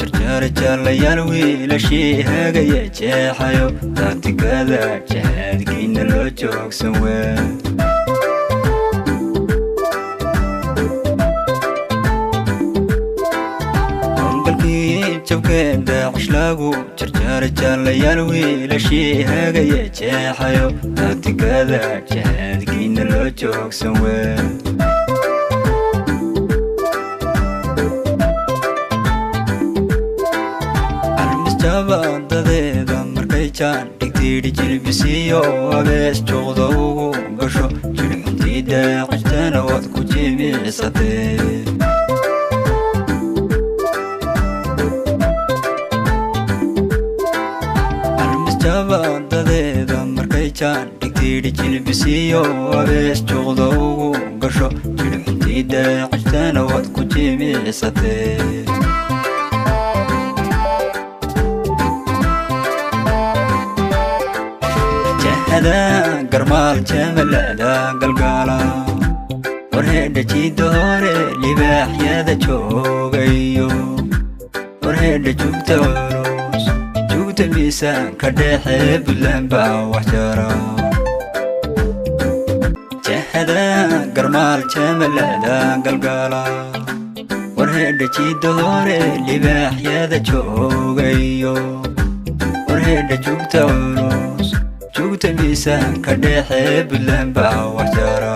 Jarjaara jaalayaal wiilashii hagaya jeexayo taatikada jihaadkiina loo joogsan waa. Howlgalkii jabkeen Daacish lagu jarjaara jaalayaal wiilashii hagaya jeexayo taatikada jihaadkiina loo joogsan waa. Dadeeda markay jaan dhigtiidhi jilbisiiyo abees juuqda ugu gasho jidhxuntii Daacishtaana waad ku jimicsatee. Dadeeda markay jaan dhigtiidhi jilbisiiyo abees juuqda ugu gasho jidhxuntii Daacishtaana waad ku jimicsatee. Garmaal jamalada galgaala warheedha jiidda hore libaaxyada joogayo warheedha jugta culus jugta miisaanka dhexe Buntland baa wax jara. Jahada garmaal jamalada galgaala warheedha jiidda hore libaaxyada joogayo warheedha jugta culus jugta miisaanka dhexe Buntland baa wax jara.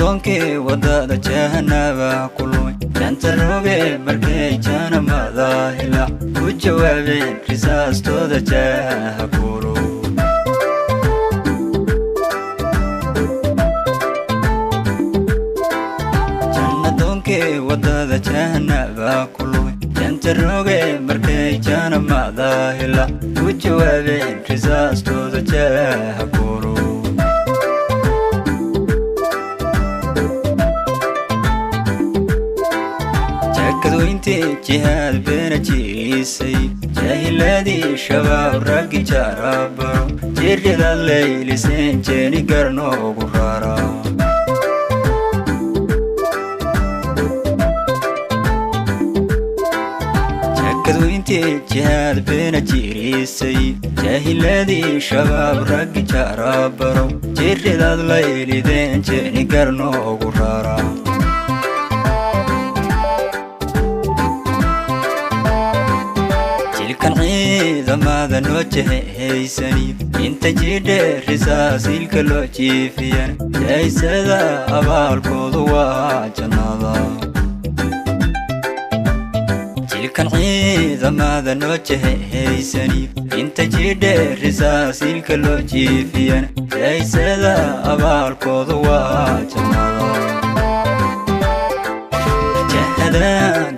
Doonkii wadada jahanaba ku lumay janta roge markay janamada hila ku jawaabeen risaastooda jaaha kulu. Doonkii wadada jahanaba ku lumay janta roge markay janamada hila ku jawaabeen risaastooda jaaha kulu. Jakadweyntii jihaad beena jirisay jaahiladii shabaab raggi jaarabaro jirridaad layliseen jeeni garnoogu rara. Jakadweyntii jihaad beena jirisay jaahiladii shabaab raggi jaarabaro jirridaad laylideen jeeni garnoogu rara. Jilkan ciidamada noo jehaysaniyo inta jidhe risaasiilka loo jiifiyan jaysada abaalkoodu waa jannada. Jilkan ciidamada noo jehaysaniyo inta jidhe risaasiilka loo jiifiyan jaysada abaalkoodu waa jannada. Jahada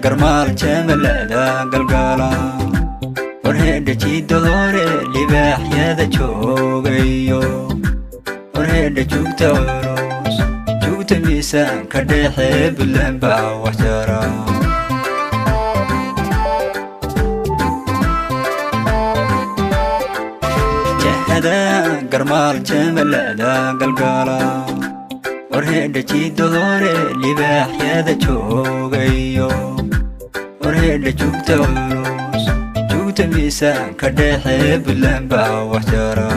garmaal jamalada galgaala warheedha jiidda hore libaaxyada joogayo warheedha jugta culus jugta miisaanka dhexe Buntland baa wax jara. Jahada garmaal jamalada galgaala warheedha jiidda hore libaaxyada joogayo warheedha jugta culus jugta miisaanka dhexe Buntland baa wax jara.